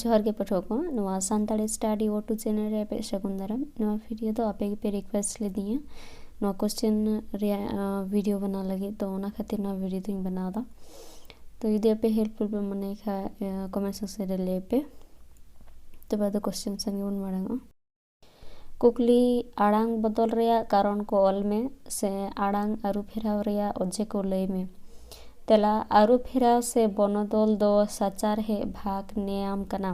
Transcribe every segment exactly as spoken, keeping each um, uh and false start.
ᱡᱚᱦᱟᱨ ᱜᱮ ᱯᱟᱹᱴᱷᱩᱣᱟᱹ ᱠᱚ, ᱱᱚᱣᱟ ᱥᱟᱱᱛᱟᱲᱤ ᱥᱴᱟᱰᱤ ᱳ ᱴᱩ ᱪᱮᱱᱮᱞ ᱨᱮ ᱟᱯᱮ ᱥᱟᱹᱜᱩᱱ ᱫᱟᱨᱟᱢ᱾ ᱱᱚᱣᱟ ᱵᱷᱤᱰᱤᱭᱳ ᱫᱚ ᱟᱯᱮ ᱜᱮᱯᱮ ᱨᱤᱠᱣᱮᱥᱴ ᱞᱤᱫᱤᱧᱟ ᱱᱚᱣᱟ ᱠᱚᱥᱪᱮᱱ ᱨᱮᱭᱟᱜ, ᱟᱸ, ᱵᱷᱤᱰᱤᱭᱳ ᱵᱮᱱᱟᱣ ᱞᱟᱹᱜᱤᱫ, ᱛᱚ ᱚᱱᱟ ᱠᱷᱟᱹᱛᱤᱨ ᱱᱚᱣᱟ ᱵᱷᱤᱰᱤᱭᱳ ᱫᱚᱧ ᱵᱮᱱᱟᱣ ᱮᱫᱟ᱾ ᱛᱚ ᱡᱩᱫᱤ ᱟᱯᱮ ᱦᱮᱞᱯᱯᱷᱩᱞ ᱯᱮ ᱢᱚᱱᱮᱭ ᱠᱷᱟᱡ, ᱟᱸ, ᱠᱚᱢᱮᱱᱴ ᱥᱮᱠᱥᱚᱱ ᱨᱮ ᱞᱟᱹᱭ ᱯᱮ᱾ ᱛᱚᱵᱮ ᱟᱫᱚ ᱠᱚᱥᱪᱮᱱ ᱥᱮᱱ ᱜᱮᱵᱚᱱ ᱢᱟᱲᱟᱝᱚᱜᱼᱟ᱾ ᱠᱩᱠᱞᱤ: ᱟᱲᱟᱝ ᱵᱚᱫᱚᱞ ᱨᱮᱭᱟᱜ ᱠᱟᱨᱚᱱ ᱠᱚ ᱚᱞ ᱢᱮ ᱥᱮ ᱟᱲᱟᱝ ᱟᱹᱨᱩ ᱯᱷᱮᱨᱟᱣ ᱨᱮᱭᱟᱜ ᱚᱡᱮ ᱠᱚ ᱞᱟᱹᱭ ᱢᱮ᱾ ᱛᱮᱞᱟ: ᱟᱹᱨᱩ ᱯᱷᱮᱨᱟᱣ ᱥᱮ ᱵᱚᱱᱚᱫᱚᱞ ᱫᱚ ᱥᱟᱪᱟᱨᱦᱮᱫ ᱵᱷᱟᱜᱽ ᱱᱮᱭᱟᱢ ᱠᱟᱱᱟ᱾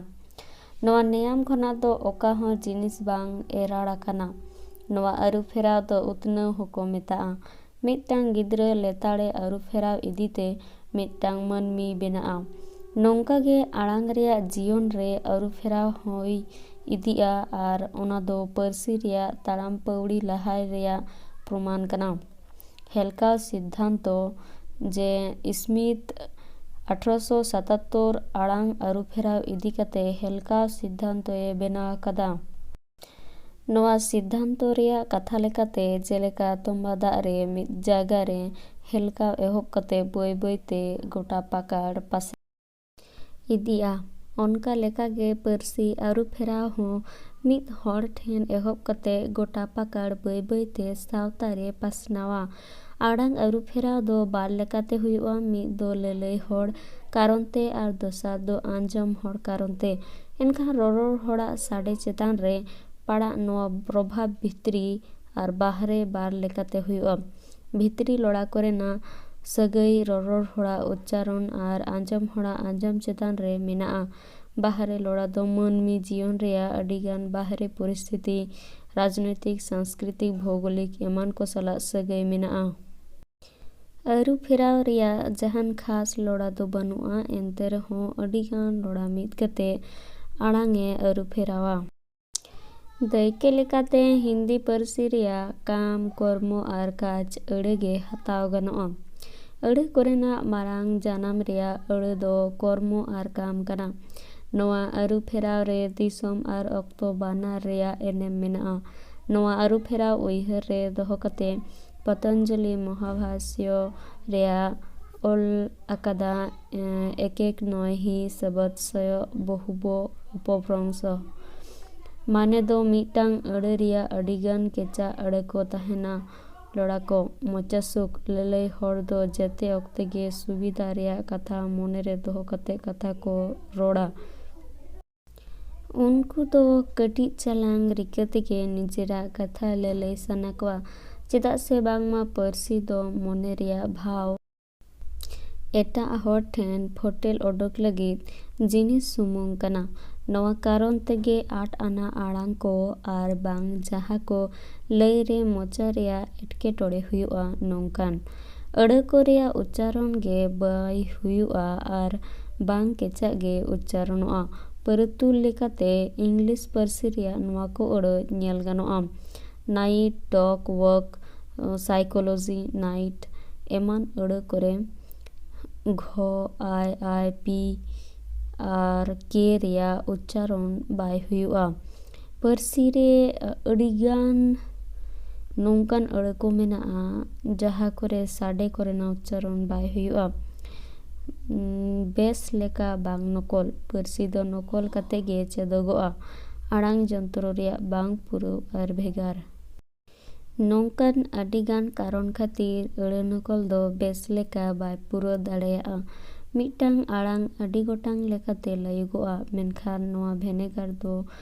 ᱱᱚᱣᱟ ᱱᱮᱭᱟᱢ ᱠᱷᱚᱱᱟᱜ ᱫᱚ ᱚᱠᱟ ᱦᱚᱸ ᱡᱤᱱᱤᱥ ᱵᱟᱝ ᱮᱨᱟᱲ ᱟᱠᱟᱱᱟ᱾ ᱱᱚᱣᱟ ᱟᱹᱨᱩ ᱯᱷᱮᱨᱟᱣ ᱫᱚ ᱩᱛᱱᱟᱹᱣ ᱦᱚᱸᱠᱚ ᱢᱮᱛᱟᱜᱼᱟ᱾ ᱢᱤᱫᱴᱟᱝ ᱜᱤᱫᱽᱨᱟᱹ ᱞᱮᱛᱟᱲᱮ ᱟᱹᱨᱩ ᱯᱷᱮᱨᱟᱣ ᱤᱫᱤ ᱛᱮ ᱢᱤᱫᱴᱟᱝ ᱢᱟᱹᱱᱢᱤ ᱵᱮᱱᱟᱜᱼᱟ᱾ ᱱᱚᱝᱠᱟ ᱜᱮ ᱟᱲᱟᱝ ᱨᱮᱭᱟᱜ ᱡᱤᱭᱚᱱ ᱨᱮ ᱟᱹᱨᱩ ᱯᱷᱮᱨᱟᱣ ᱦᱩᱭ ᱤᱫᱤᱜᱼᱟ ᱟᱨ ᱚᱱᱟ ᱫᱚ ᱯᱟᱹᱨᱥᱤ ᱨᱮᱭᱟᱜ ᱛᱟᱲᱟᱢ ᱯᱟᱹᱣᱲᱤ ᱞᱟᱦᱟᱭ ᱨᱮᱭᱟᱜ ᱯᱨᱚᱢᱟᱱ ᱠᱟᱱᱟ᱾ ᱦᱮᱞᱠᱟᱣ ᱥᱤᱫᱽᱫᱷᱟᱱᱛᱚ ᱡᱮ ᱥᱢᱤᱛᱷ ᱟᱴᱷᱨᱚᱥᱚ ᱥᱟᱛᱟᱛᱛᱳᱨ ᱟᱲᱟᱝ ᱟᱹᱨᱩ ᱯᱷᱮᱨᱟᱣ ᱤᱫᱤ ᱠᱟᱛᱮ ᱦᱮᱞᱠᱟᱣ ᱥᱤᱫᱽᱫᱷᱟᱱᱛᱚᱭ ᱵᱮᱱᱟᱣ ᱟᱠᱟᱫᱟ᱾ ᱱᱚᱣᱟ ᱥᱤᱫᱽᱫᱷᱟᱱᱛᱚ ᱨᱮᱭᱟᱜ ᱠᱟᱛᱷᱟ ᱞᱮᱠᱟᱛᱮ, ᱡᱮᱞᱮᱠᱟ ᱛᱚᱸᱵᱟ ᱫᱟᱜ ᱨᱮ ᱢᱤᱫ ᱡᱟᱭᱜᱟ ᱨᱮ ᱦᱮᱞᱠᱟᱣ ᱮᱦᱚᱵ ᱠᱟᱛᱮ ᱵᱟᱹᱭ ᱵᱟᱹᱭ ᱛᱮ ᱜᱚᱴᱟ ᱯᱟᱠᱟᱲ ᱯᱟᱥᱱᱟᱣ ᱤᱫᱤᱜᱼᱟ, ᱚᱱᱠᱟ ᱞᱮᱠᱟᱜᱮ ᱯᱟᱹᱨᱥᱤ ᱟᱹᱨᱩ ᱯᱷᱮᱨᱟᱣ ᱦᱚᱸ ᱢᱤᱫ ᱦᱚᱲ ᱴᱷᱮᱱ ᱮᱦᱚᱵ ᱠᱟᱛᱮ ᱜᱚᱴᱟ ᱯᱟᱠᱟᱲ ᱵᱟᱹᱭ ᱵᱟᱹᱭ ᱛᱮ ᱥᱟᱶᱛᱟ ᱨᱮ ᱯᱟᱥᱱᱟᱣᱟ᱾ ᱟᱲᱟᱝ ᱟᱹᱨᱩ ᱯᱷᱮᱨᱟᱣ ᱫᱚ ᱵᱟᱨ ᱞᱮᱠᱟᱛᱮ ᱦᱩᱭᱩᱜᱼᱟ, ᱢᱤᱫ ᱫᱚ ᱞᱟᱹᱞᱟᱹᱭ ᱦᱚᱲ ᱠᱟᱨᱚᱱ ᱛᱮ ᱟᱨ ᱫᱚᱥᱟᱨ ᱫᱚ ᱟᱸᱡᱚᱢ ᱦᱚᱲ ᱠᱟᱨᱚᱱ ᱛᱮ᱾ ᱮᱱᱠᱷᱟᱱ ᱨᱚᱨᱚᱲ ᱦᱚᱲᱟᱜ ᱥᱟᱰᱮ ᱪᱮᱛᱟᱱ ᱨᱮ ᱯᱟᱲᱟᱜ ᱱᱚᱣᱟ ᱯᱨᱚᱵᱷᱟᱵᱽ ᱵᱷᱤᱛᱨᱤ ᱟᱨ ᱵᱟᱦᱨᱮ ᱵᱟᱨ ᱞᱮᱠᱟᱛᱮ ᱦᱩᱭᱩᱜᱼᱟ᱾ ᱵᱷᱤᱛᱨᱤ ᱞᱚᱲᱟ ᱠᱚᱨᱮᱱᱟᱜ ᱥᱟᱹᱜᱟᱹᱭ ᱨᱚᱨᱚᱲ ᱦᱚᱲᱟᱜ ᱩᱪᱪᱟᱨᱚᱱ ᱟᱨ ᱟᱸᱡᱚᱢ ᱦᱚᱲᱟᱜ ᱟᱸᱡᱚᱢ ᱪᱮᱛᱟᱱ ᱨᱮ ᱢᱮᱱᱟᱜᱼᱟ᱾ ᱵᱟᱦᱨᱮ ᱞᱚᱲᱟ ᱫᱚ ᱢᱟᱹᱱᱢᱤ ᱡᱤᱭᱚᱱ ᱨᱮᱭᱟᱜ ᱟᱹᱰᱤᱜᱟᱱ ᱵᱟᱦᱨᱮ ᱯᱚᱨᱤᱥᱛᱷᱤᱛᱤ, ᱨᱟᱡᱽᱱᱳᱭᱛᱤᱠ, ᱥᱟᱝᱥᱠᱨᱤᱛᱤᱠ, ᱵᱷᱳᱜᱳᱞᱤᱠ ᱮᱢᱟᱱ ᱠᱚ ᱥᱟᱞᱟᱜ ᱥᱟᱹᱜᱟᱹᱭ ᱢᱮᱱᱟᱜᱼᱟ᱾ ᱟᱹᱨᱩ ᱯᱷᱮᱨᱟᱣ ᱨᱮᱭᱟᱜ ᱡᱟᱦᱟᱱ ᱠᱷᱟᱥ ᱞᱚᱲᱟ ᱫᱚ ᱵᱟᱹᱱᱩᱜᱼᱟ, ᱮᱱᱛᱮ ᱨᱮᱦᱚᱸ ᱟᱹᱰᱤᱜᱟᱱ ᱞᱚᱲᱟ ᱢᱤᱫ ᱠᱟᱛᱮ ᱟᱲᱟᱝ ᱮ ᱟᱹᱨᱩ ᱯᱷᱮᱨᱟᱣᱟ᱾ ᱫᱟᱹᱭᱠᱟᱹ ᱞᱮᱠᱟᱛᱮ ᱦᱤᱱᱫᱤ ᱯᱟᱹᱨᱥᱤ ᱨᱮᱭᱟᱜ ᱠᱟᱢ, ᱠᱚᱨᱢᱚ ᱟᱨ ᱠᱟᱡᱽ ᱟᱹᱲᱟᱹ ᱜᱮ ᱦᱟᱛᱟᱣ ᱜᱟᱱᱚᱜᱼᱟ᱾ ᱟᱹᱲᱟᱹ ᱠᱚᱨᱮᱱᱟᱜ ᱢᱟᱨᱟᱝ ᱡᱟᱱᱟᱢ ᱨᱮᱭᱟᱜ ᱟᱹᱲᱟᱹ ᱫᱚ ᱠᱚᱨᱢᱚ ᱟᱨ ᱠᱟᱢ ᱠᱟᱱᱟ᱾ ᱱᱚᱣᱟ ᱟᱹᱨᱩ ᱯᱷᱮᱨᱟᱣ ᱨᱮ ᱫᱤᱥᱚᱢ ᱟᱨ ᱚᱠᱛᱚ ᱵᱟᱱᱟᱨ ᱨᱮᱭᱟᱜ ᱮᱱᱮᱢ ᱢᱮᱱᱟᱜᱼᱟ᱾ ᱱᱚᱣᱟ ᱟᱹᱨᱩ ᱯᱷᱮᱨᱟᱣ ᱩᱭᱦᱟᱹᱨ ᱨᱮ ᱫᱚᱦᱚ ᱠᱟᱛᱮ ᱯᱚᱛᱚᱧᱡᱚᱞᱤ ᱢᱚᱦᱟᱵᱷᱟᱥᱭᱚ ᱨᱮᱭᱟᱜ ᱚᱞ ᱟᱠᱟᱫᱟ, ᱮᱸ, ᱮᱠ ᱮᱠ ᱱᱚᱭ ᱦᱤ ᱥᱚᱵᱫ ᱥᱚᱭᱚ ᱵᱚᱦᱩᱵᱚ ᱚᱯᱚᱵᱷᱨᱚᱝᱥᱚ᱾ ᱢᱟᱱᱮ ᱫᱚ ᱢᱤᱫᱴᱟᱝ ᱟᱹᱲᱟᱹ ᱨᱮᱭᱟᱜ ᱟᱹᱰᱤᱜᱟᱱ ᱠᱮᱪᱟᱜ ᱟᱹᱲᱟᱹ ᱠᱚ ᱛᱟᱦᱮᱱᱟ᱾ ᱞᱚᱲᱟ ᱠᱚ, ᱢᱚᱪᱟ ᱥᱩᱠ, ᱞᱟᱹᱞᱟᱹᱭ ᱦᱚᱲ ᱫᱚ ᱡᱮᱛᱮ ᱚᱠᱛᱮ ᱜᱮ ᱥᱩᱵᱤᱫᱷᱟ ᱨᱮᱭᱟᱜ ᱠᱟᱛᱷᱟ ᱢᱚᱱᱮ ᱨᱮ ᱫᱚᱦᱚ ᱠᱟᱛᱮ ᱠᱟᱛᱷᱟ ᱠᱚ ᱨᱚᱲᱟ᱾ ᱩᱱᱠᱩ ᱫᱚ ᱠᱟᱹᱴᱤᱡ ᱪᱟᱞᱟᱝ ᱨᱤᱠᱟᱹ ᱛᱮᱜᱮ ᱱᱤᱡᱮᱨᱟᱜ ᱠᱟᱛᱷᱟ ᱞᱟᱹᱞᱟᱹᱭ ᱥᱟᱱᱟ ᱠᱚᱣᱟ, ᱪᱮᱫᱟᱜ ᱥᱮ ᱵᱟᱝᱢᱟ ᱯᱟᱹᱨᱥᱤ ᱫᱚ ᱢᱚᱱᱮ ᱨᱮᱭᱟᱜ ᱵᱷᱟᱣ ᱮᱴᱟᱜ ᱦᱚᱲ ᱴᱷᱮᱱ ᱯᱷᱚᱴᱮᱞ ᱚᱰᱚᱠ ᱞᱟᱹᱜᱤᱫ ᱡᱤᱱᱤᱥ ᱥᱩᱢᱩᱝ ᱠᱟᱱᱟ᱾ ᱱᱚᱣᱟ ᱠᱟᱨᱚᱱ ᱛᱮᱜᱮ ᱟᱸᱴ ᱟᱱᱟᱜ ᱟᱲᱟᱝ ᱠᱚ ᱟᱨ ᱵᱟᱝ ᱡᱟᱦᱟᱸ ᱠᱚ ᱞᱟᱹᱭ ᱨᱮ ᱢᱚᱪᱟ ᱨᱮᱭᱟᱜ ᱮᱴᱠᱮᱴᱚᱬᱮ ᱦᱩᱭᱩᱜᱼᱟ, ᱱᱚᱝᱠᱟᱱ ᱟᱹᱲᱟᱹ ᱠᱚ ᱨᱮᱭᱟᱜ ᱩᱪᱪᱟᱨᱚᱱ ᱜᱮ ᱵᱟᱭ ᱦᱩᱭᱩᱜᱼᱟ ᱟᱨ ᱵᱟᱝ ᱠᱮᱪᱟᱜ ᱜᱮ ᱩᱪᱪᱟᱨᱚᱱᱚᱜᱼᱟ᱾ ᱯᱟᱹᱨᱛᱩᱞ ᱞᱮᱠᱟᱛᱮ ᱤᱝᱞᱤᱥ ᱯᱟᱹᱨᱥᱤ ᱨᱮᱭᱟᱜ ᱱᱚᱣᱟ ᱠᱚ ᱟᱹᱲᱟᱹ ᱧᱮᱞ ᱜᱟᱱᱚᱜᱼᱟ: ᱱᱟᱭᱤᱴ, ᱴᱚᱠ, ᱣᱚᱨᱠ, ᱥᱟᱭᱠᱳᱞᱚᱡᱤ, ᱱᱟᱭᱤᱴ ᱮᱢᱟᱱ ᱟᱹᱲᱟᱹ ᱠᱚᱨᱮ ᱜᱷᱚ, ᱟᱭ, ᱟᱭ, ᱯᱤ ᱟᱨ ᱠᱮ ᱨᱮᱭᱟᱜ ᱩᱪᱪᱟᱨᱚᱱ ᱵᱟᱭ ᱦᱩᱭᱩᱜᱼᱟ᱾ ᱯᱟᱹᱨᱥᱤ ᱨᱮ ᱟᱹᱰᱤᱜᱟᱱ ᱱᱚᱝᱠᱟᱱ ᱟᱹᱲᱟᱹ ᱠᱚ ᱢᱮᱱᱟᱜᱼᱟ, ᱡᱟᱦᱟᱸ ᱠᱚᱨᱮ ᱥᱟᱰᱮ ᱠᱚᱨᱮᱱᱟᱜ ᱩᱪᱪᱟᱨᱚᱱ ᱵᱟᱭ ᱦᱩᱭᱩᱜᱼᱟ᱾ ᱩᱸ, ᱵᱮᱥ ᱞᱮᱠᱟ ᱵᱟᱝ ᱱᱚᱠᱚᱞ᱾ ᱯᱟᱹᱨᱥᱤ ᱫᱚ ᱱᱚᱠᱚᱞ ᱠᱟᱛᱮ ᱜᱮ ᱪᱮᱫᱚᱜᱚᱜᱼᱟ᱾ ᱟᱲᱟᱝ ᱡᱚᱱᱛᱨᱚ ᱨᱮᱭᱟᱜ ᱵᱟᱝ ᱯᱩᱨᱟᱹᱣ ᱟᱨ ᱵᱷᱮᱜᱟᱨ᱾ ᱱᱚᱝᱠᱟᱱ ᱟᱹᱰᱤᱜᱟᱱ ᱠᱟᱨᱚᱱ ᱠᱷᱟᱹᱛᱤᱨ ᱟᱹᱲᱟᱹ ᱱᱚᱠᱚᱞ ᱫᱚ ᱵᱮᱥ ᱞᱮᱠᱟ ᱵᱟᱭ ᱯᱩᱨᱟᱹᱣ ᱫᱟᱲᱮᱭᱟᱜᱼᱟ᱾ ᱢᱤᱫᱴᱟᱝ ᱟᱲᱟᱝ ᱟᱹᱰᱤ ᱜᱚᱴᱟᱝ ᱞᱮᱠᱟᱛᱮ ᱞᱟᱹᱭᱚᱜᱚᱜᱼᱟ, ᱢᱮᱱᱠᱷᱟᱱ ᱱᱚᱣᱟ ᱵᱷᱮᱱᱮᱜᱟᱨ ᱫᱚ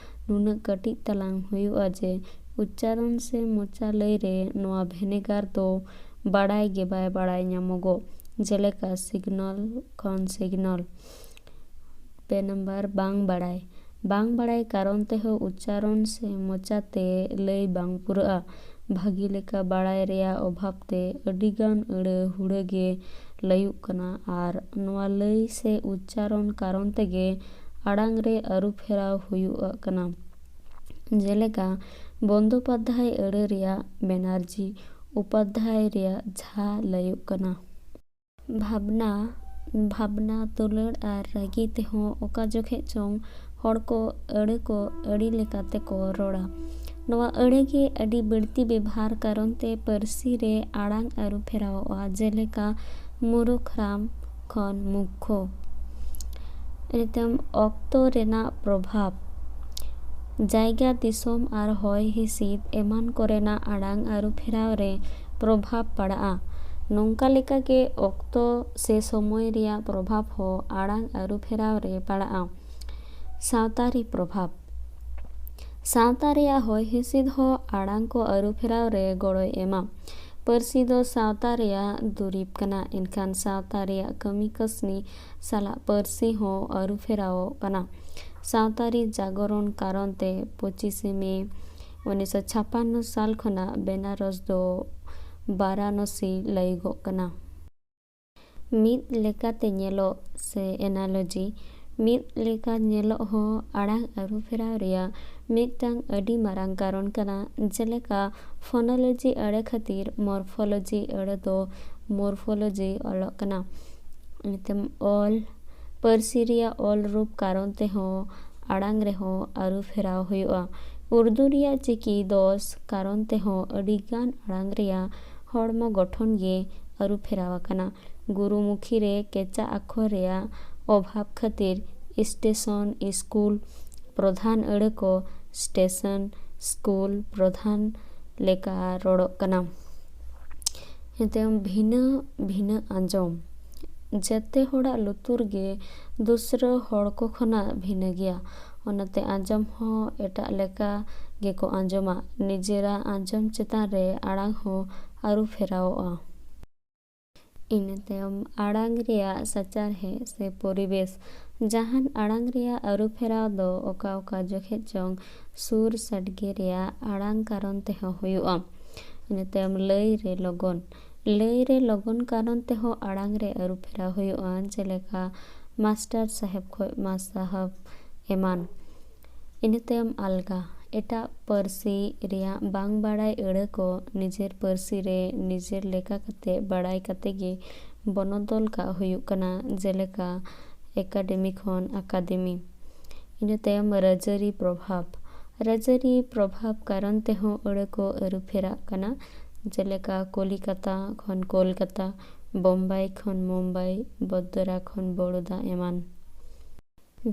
ᱱᱩᱱᱟᱹᱜ ᱠᱟᱹᱴᱤᱡ ᱛᱟᱞᱟᱝ ᱦᱩᱭᱩᱜᱼᱟ ᱡᱮ ᱩᱪᱪᱟᱨᱚᱱ ᱥᱮ ᱢᱚᱪᱟ ᱞᱟᱹᱭ ᱨᱮ ᱱᱚᱣᱟ ᱵᱷᱮᱱᱮᱜᱟᱨ ᱫᱚ ᱵᱟᱲᱟᱭ ᱜᱮ ᱵᱟᱭ ᱵᱟᱲᱟᱭ ᱧᱟᱢᱚᱜᱚᱜ, ᱡᱮᱞᱮᱠᱟ ᱥᱤᱜᱽᱱᱚᱞ ᱠᱷᱚᱱ ᱥᱤᱜᱽᱱᱚᱞ᱾ ᱯᱮ ᱱᱟᱢᱵᱟᱨ, ᱵᱟᱝ ᱵᱟᱲᱟᱭ᱾ ᱵᱟᱝ ᱵᱟᱲᱟᱭ ᱠᱟᱨᱚᱱ ᱛᱮᱦᱚᱸ ᱩᱪᱪᱟᱨᱚᱱ ᱥᱮ ᱢᱚᱪᱟᱛᱮ ᱞᱟᱹᱭ ᱵᱟᱝ ᱯᱩᱨᱟᱹᱜᱼᱟ᱾ ᱵᱷᱟᱹᱜᱤ ᱞᱮᱠᱟ ᱵᱟᱲᱟᱭ ᱨᱮᱭᱟᱜ ᱚᱵᱷᱟᱵᱽ ᱛᱮ ᱟᱹᱰᱤᱜᱟᱱ ᱟᱹᱲᱟᱹ ᱦᱩᱲᱟᱹ ᱜᱮ ᱞᱟᱹᱭᱩᱜ ᱠᱟᱱᱟ ᱟᱨ ᱱᱚᱣᱟ ᱞᱟᱹᱭ ᱥᱮ ᱩᱪᱪᱟᱨᱚᱱ ᱠᱟᱨᱚᱱ ᱛᱮᱜᱮ ᱟᱲᱟᱝ ᱨᱮ ᱟᱹᱨᱩ ᱯᱷᱮᱨᱟᱣ ᱦᱩᱭᱩᱜ ᱠᱟᱱᱟ᱾ ᱡᱮᱞᱮᱠᱟ ᱵᱚᱱᱫᱳᱯᱟᱫᱽᱫᱷᱟᱭ ᱟᱹᱲᱟᱹ ᱨᱮᱭᱟᱜ ᱵᱮᱱᱟᱨᱡᱤ, ᱩᱯᱟᱫᱽᱫᱷᱟᱭ ᱨᱮᱭᱟᱜ ᱡᱷᱟ ᱞᱟᱹᱭᱩᱜ ᱠᱟᱱᱟ᱾ ᱵᱷᱟᱵᱽᱱᱟ, ᱵᱷᱟᱵᱽᱱᱟ, ᱫᱩᱞᱟᱹᱲ ᱟᱨ ᱨᱟᱹᱜᱤ ᱛᱮᱦᱚᱸ ᱚᱠᱟ ᱡᱚᱠᱷᱮᱡ ᱪᱚᱝ ᱦᱚᱲ ᱠᱚ ᱟᱹᱲᱟᱹ ᱠᱚ ᱟᱹᱰᱤ ᱞᱮᱠᱟ ᱛᱮᱠᱚ ᱨᱚᱲᱟ᱾ ᱱᱚᱣᱟ ᱟᱹᱲᱟᱹ ᱜᱮ ᱟᱹᱰᱤ ᱵᱟᱹᱲᱛᱤ ᱵᱮᱵᱷᱟᱨ ᱠᱟᱨᱚᱱ ᱛᱮ ᱯᱟᱹᱨᱥᱤ ᱨᱮ ᱟᱲᱟᱝ ᱟᱹᱨᱩ ᱯᱷᱮᱨᱟᱣᱚᱜᱼᱟ᱾ ᱡᱮᱞᱮᱠᱟ ᱢᱩᱨᱩᱠᱷᱨᱟᱢ ᱠᱷᱚᱱ ᱢᱩᱠᱠᱷᱚ᱾ ᱱᱤᱛᱟᱹᱢ ᱚᱠᱛᱚ ᱨᱮᱱᱟᱜ ᱯᱨᱚᱵᱷᱟᱵᱽ᱾ ᱡᱟᱭᱜᱟ, ᱫᱤᱥᱚᱢ ᱟᱨ ᱦᱚᱭ ᱦᱤᱸᱥᱤᱫ ᱮᱢᱟᱱ ᱠᱚᱨᱮᱱᱟᱜ ᱟᱲᱟᱝ ᱟᱹᱨᱩ ᱯᱷᱮᱨᱟᱣ ᱨᱮ ᱯᱨᱚᱵᱷᱟᱵᱽ ᱯᱟᱲᱟᱜᱼᱟ᱾ ᱱᱚᱝᱠᱟ ᱞᱮᱠᱟᱜᱮ ᱚᱠᱛᱚ ᱥᱮ ᱥᱚᱢᱚᱭ ᱨᱮᱭᱟᱜ ᱯᱨᱚᱵᱷᱟᱵᱽ ᱦᱚᱸ ᱟᱲᱟᱝ ᱟᱹᱨᱩ ᱯᱷᱮᱨᱟᱣ ᱨᱮ ᱯᱟᱲᱟᱜᱼᱟ᱾ ᱥᱟᱶᱛᱟᱨᱤ ᱯᱨᱚᱵᱷᱟᱵᱽ᱾ ᱥᱟᱶᱛᱟ ᱨᱮᱭᱟᱜ ᱦᱚᱭ ᱦᱤᱸᱥᱤᱫ ᱦᱚᱸ ᱟᱲᱟᱝ ᱠᱚ ᱟᱹᱨᱩ ᱯᱷᱮᱨᱟᱣ ᱨᱮ ᱜᱚᱲᱚᱭ ᱮᱢᱟ᱾ ᱯᱟᱹᱨᱥᱤ ᱫᱚ ᱥᱟᱶᱛᱟ ᱨᱮᱭᱟᱜ ᱫᱩᱨᱤᱵᱽ ᱠᱟᱱᱟ, ᱮᱱᱠᱷᱟᱱ ᱥᱟᱶᱛᱟ ᱨᱮᱭᱟᱜ ᱠᱟᱹᱢᱤ ᱠᱟᱹᱥᱱᱤ ᱥᱟᱞᱟᱜ ᱯᱟᱹᱨᱥᱤ ᱦᱚᱸ ᱟᱹᱨᱩ ᱯᱷᱮᱨᱟᱣᱚᱜ ᱠᱟᱱᱟ᱾ ᱥᱟᱶᱛᱟᱨᱤ ᱡᱟᱜᱚᱨᱚᱱ ᱠᱟᱨᱚᱱ ᱛᱮ ᱯᱚᱸᱪᱤᱥᱮ ᱢᱮ ᱩᱱᱤᱥᱥᱚ ᱪᱷᱟᱯᱟᱱᱱᱚ ᱥᱟᱞ ᱠᱷᱚᱱᱟᱜ ᱵᱮᱱᱟᱨᱚᱥ ᱫᱚ ᱵᱟᱨᱟᱱᱚᱥᱤ ᱞᱟᱹᱭᱚᱜᱚᱜ ᱠᱟᱱᱟ᱾ ᱢᱤᱫ ᱞᱮᱠᱟᱛᱮ ᱧᱮᱞᱚᱜ ᱥᱮ analogy, ᱢᱤᱫ ᱞᱮᱠᱟ ᱧᱮᱞᱚᱜ ᱦᱚᱸ ᱟᱲᱟᱝ ᱟᱹᱨᱩ ᱯᱷᱮᱨᱟᱣ ᱨᱮᱭᱟᱜ ᱢᱤᱫᱴᱟᱝ ᱟᱹᱰᱤ ᱢᱟᱨᱟᱝ ᱠᱟᱨᱚᱱ ᱠᱟᱱᱟ᱾ ᱡᱮᱞᱮᱠᱟ, phonology ᱟᱹᱲᱟᱹ ᱠᱷᱟᱹᱛᱤᱨ morphology ᱟᱹᱲᱟᱹ ᱫᱚ morphology ᱚᱞᱚᱜ ᱠᱟᱱᱟ᱾ ᱱᱤᱛᱟᱹᱢ ᱚᱞ, ᱯᱟᱹᱨᱥᱤ ᱨᱮᱭᱟᱜ ᱚᱞ ᱨᱩᱯ ᱠᱟᱨᱚᱱ ᱛᱮᱦᱚᱸ ᱟᱲᱟᱝ ᱨᱮᱦᱚᱸ ᱟᱹᱨᱩ ᱯᱷᱮᱨᱟᱣ ᱦᱩᱭᱩᱜᱼᱟ᱾ ᱩᱨᱫᱩ ᱨᱮᱭᱟᱜ ᱪᱤᱠᱤ ᱫᱚᱥ ᱠᱟᱨᱚᱱ ᱛᱮᱦᱚᱸ ᱟᱹᱰᱤᱜᱟᱱ ᱟᱲᱟᱝ ᱨᱮᱭᱟᱜ ᱦᱚᱲᱢᱚ ᱜᱚᱴᱷᱚᱱ ᱜᱮ ᱟᱹᱨᱩ ᱯᱷᱮᱨᱟᱣ ᱟᱠᱟᱱᱟ᱾ ᱜᱩᱨᱩᱢᱩᱠᱷᱤ ᱨᱮ ᱠᱮᱪᱟ ᱟᱠᱷᱚᱨ ᱨᱮᱭᱟᱜ ᱚᱵᱷᱟᱵᱽ ᱠᱷᱟᱹᱛᱤᱨ ᱥᱴᱮᱥᱚᱱ ᱥᱠᱩᱞ ᱯᱨᱚᱫᱷᱟᱱ ᱟᱹᱲᱟᱹ ᱠᱚ ᱥᱴᱮᱥᱚᱱ ᱥᱠᱩᱞ ᱯᱨᱚᱫᱷᱟᱱ ᱞᱮᱠᱟ ᱨᱚᱲᱚᱜ ᱠᱟᱱᱟ᱾ ᱱᱤᱛᱟᱹᱢ ᱵᱷᱤᱱᱟᱹ ᱵᱷᱤᱱᱟᱹ ᱟᱸᱡᱚᱢ᱾ ᱡᱮᱛᱮ ᱦᱚᱲᱟᱜ ᱞᱩᱛᱩᱨ ᱜᱮ ᱫᱩᱥᱨᱟᱹ ᱦᱚᱲ ᱠᱚ ᱠᱷᱚᱱᱟᱜ ᱵᱷᱤᱱᱟᱹ ᱜᱮᱭᱟ, ᱚᱱᱟᱛᱮ ᱟᱸᱡᱚᱢ ᱦᱚᱸ ᱮᱴᱟᱜ ᱞᱮᱠᱟ ᱜᱮᱠᱚ ᱟᱸᱡᱚᱢᱟ᱾ ᱱᱤᱡᱮᱨᱟᱜ ᱟᱸᱡᱚᱢ ᱪᱮᱛᱟᱱ ᱨᱮ ᱟᱲᱟᱝ ᱦᱚᱸ ᱟᱹᱨᱩ ᱯᱷᱮᱨᱟᱣᱚᱜᱼᱟ᱾ ᱤᱱᱟᱹ ᱛᱟᱭᱚᱢ ᱟᱲᱟᱝ ᱨᱮᱭᱟᱜ ᱥᱟᱪᱟᱨᱦᱮᱫ ᱥᱮ ᱯᱚᱨᱤᱵᱮᱥ᱾ ᱡᱟᱦᱟᱱ ᱟᱲᱟᱝ ᱨᱮᱭᱟᱜ ᱟᱹᱨᱩ ᱯᱷᱮᱨᱟᱣ ᱫᱚ ᱚᱠᱟ ᱚᱠᱟ ᱡᱚᱠᱷᱮᱡ ᱪᱚᱝ ᱥᱩᱨ ᱥᱟᱰᱜᱮ ᱨᱮᱭᱟᱜ ᱟᱲᱟᱝ ᱠᱟᱨᱚᱱ ᱛᱮᱦᱚᱸ ᱦᱩᱭᱩᱜᱼᱟ᱾ ᱤᱱᱟᱹ ᱛᱟᱭᱚᱢ ᱞᱟᱹᱭ ᱨᱮ ᱞᱚᱜᱚᱱ᱾ ᱞᱟᱹᱭ ᱨᱮ ᱞᱚᱜᱚᱱ ᱠᱟᱨᱚᱱ ᱛᱮᱦᱚᱸ ᱟᱲᱟᱝ ᱨᱮ ᱟᱹᱨᱩ ᱯᱷᱮᱨᱟᱣ ᱦᱩᱭᱩᱜᱼᱟ, ᱡᱮᱞᱮᱠᱟ ᱢᱟᱥᱴᱟᱨ ᱥᱟᱦᱮᱵᱽ ᱠᱷᱚᱱ ᱢᱟ ᱥᱟᱦᱟᱵᱽ ᱮᱢᱟᱱ᱾ ᱤᱱᱟᱹ ᱛᱟᱭᱚᱢ ᱟᱞᱜᱟ᱾ ᱮᱴᱟᱜ ᱯᱟᱹᱨᱥᱤ ᱨᱮᱭᱟᱜ ᱵᱟᱝ ᱵᱟᱲᱟᱭ ᱟᱹᱲᱟᱹ ᱠᱚ ᱱᱤᱡᱮᱨ ᱯᱟᱹᱨᱥᱤ ᱨᱮ ᱱᱤᱡᱮᱨ ᱞᱮᱠᱟ ᱠᱟᱛᱮ ᱵᱟᱲᱟᱭ ᱠᱟᱛᱮ ᱜᱮ ᱵᱚᱱᱚᱫᱚᱞ ᱠᱟᱜ ᱦᱩᱭᱩᱜ ᱠᱟᱱᱟ, ᱡᱮᱞᱮᱠᱟ ᱮᱠᱟᱰᱮᱢᱤ ᱠᱷᱚᱱ ᱟᱠᱟᱫᱮᱢᱤ᱾ ᱤᱱᱟᱹ ᱛᱟᱭᱚᱢ ᱨᱟᱡᱽᱟᱹᱨᱤ ᱯᱨᱚᱵᱷᱟᱵᱽ᱾ ᱨᱟᱡᱽᱟᱹᱨᱤ ᱯᱨᱚᱵᱷᱟᱵᱽ ᱠᱟᱨᱚᱱ ᱛᱮᱦᱚᱸ ᱟᱹᱲᱟᱹ ᱠᱚ ᱟᱹᱨᱩ ᱯᱷᱮᱨᱟᱜ ᱠᱟᱱᱟ, ᱡᱮᱞᱮᱠᱟ ᱠᱚᱞᱤᱠᱟᱛᱟ ᱠᱷᱚᱱ ᱠᱳᱞᱠᱟᱛᱟ, ᱵᱳᱢᱵᱟᱭ ᱠᱷᱚᱱ ᱢᱩᱢᱵᱟᱭ, ᱵᱚᱫᱽᱫᱚᱨᱟ ᱠᱷᱚᱱ ᱵᱚᱲᱚᱫᱟ ᱮᱢᱟᱱ᱾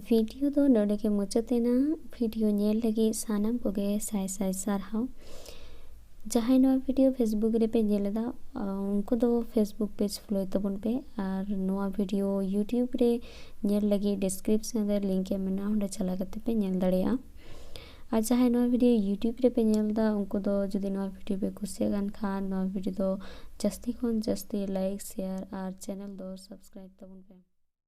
ᱵᱷᱤᱰᱤᱭᱳ ᱫᱚ ᱱᱚᱰᱮ ᱜᱮ ᱢᱩᱪᱟᱹᱫ ᱮᱱᱟ᱾ ᱵᱷᱤᱰᱤᱭᱳ ᱧᱮᱞ ᱞᱟᱹᱜᱤᱫ ᱥᱟᱱᱟᱢ ᱠᱚᱜᱮ ᱥᱟᱭ ᱥᱟᱭ ᱥᱟᱨᱦᱟᱣ᱾ ᱡᱟᱦᱟᱸᱭ ᱱᱚᱣᱟ ᱵᱷᱤᱰᱤᱭᱳ Facebook ᱨᱮᱯᱮ ᱧᱮᱞ ᱮᱫᱟ, ᱟ, ᱩᱱᱠᱩ ᱫᱚ Facebook ᱯᱮᱡᱽ ᱯᱷᱚᱞᱳᱭ ᱛᱟᱵᱚᱱ ᱯᱮ᱾ ᱟᱨ ᱱᱚᱣᱟ ᱵᱷᱤᱰᱤᱭᱳ YouTube ᱨᱮ ᱧᱮᱞ ᱞᱟᱹᱜᱤᱫ ᱰᱤᱥᱠᱨᱤᱯᱥᱚᱱ ᱨᱮ ᱞᱤᱝᱠ ᱮᱢ ᱢᱮᱱᱟᱜᱼᱟ, ᱚᱸᱰᱮ ᱪᱟᱞᱟᱣ ᱠᱟᱛᱮ ᱯᱮ ᱧᱮᱞ ᱫᱟᱲᱮᱭᱟᱜᱼᱟ᱾ ᱟᱨ ᱡᱟᱦᱟᱸᱭ ᱱᱚᱣᱟ ᱵᱷᱤᱰᱤᱭᱳ YouTube ᱨᱮᱯᱮ ᱧᱮᱞ ᱮᱫᱟ, ᱩᱱᱠᱩ ᱫᱚ ᱡᱩᱫᱤ ᱱᱚᱣᱟ ᱵᱷᱤᱰᱤᱭᱳ ᱯᱮ ᱠᱩᱥᱤᱭᱟᱜ ᱠᱟᱱ ᱠᱷᱟᱱ, ᱱᱚᱣᱟ ᱵᱷᱤᱰᱤᱭᱳ ᱫᱚ ᱡᱟᱹᱥᱛᱤ ᱠᱷᱚᱱ ᱡᱟᱹᱥᱛᱤ ᱞᱟᱭᱤᱠ, ᱥᱮᱭᱟᱨ ᱟᱨ ᱪᱮᱱᱮᱞ ᱫᱚ ᱥᱟᱵᱥᱠᱨᱟᱭᱤᱵ ᱛᱟᱵᱚᱱ ᱯᱮ᱾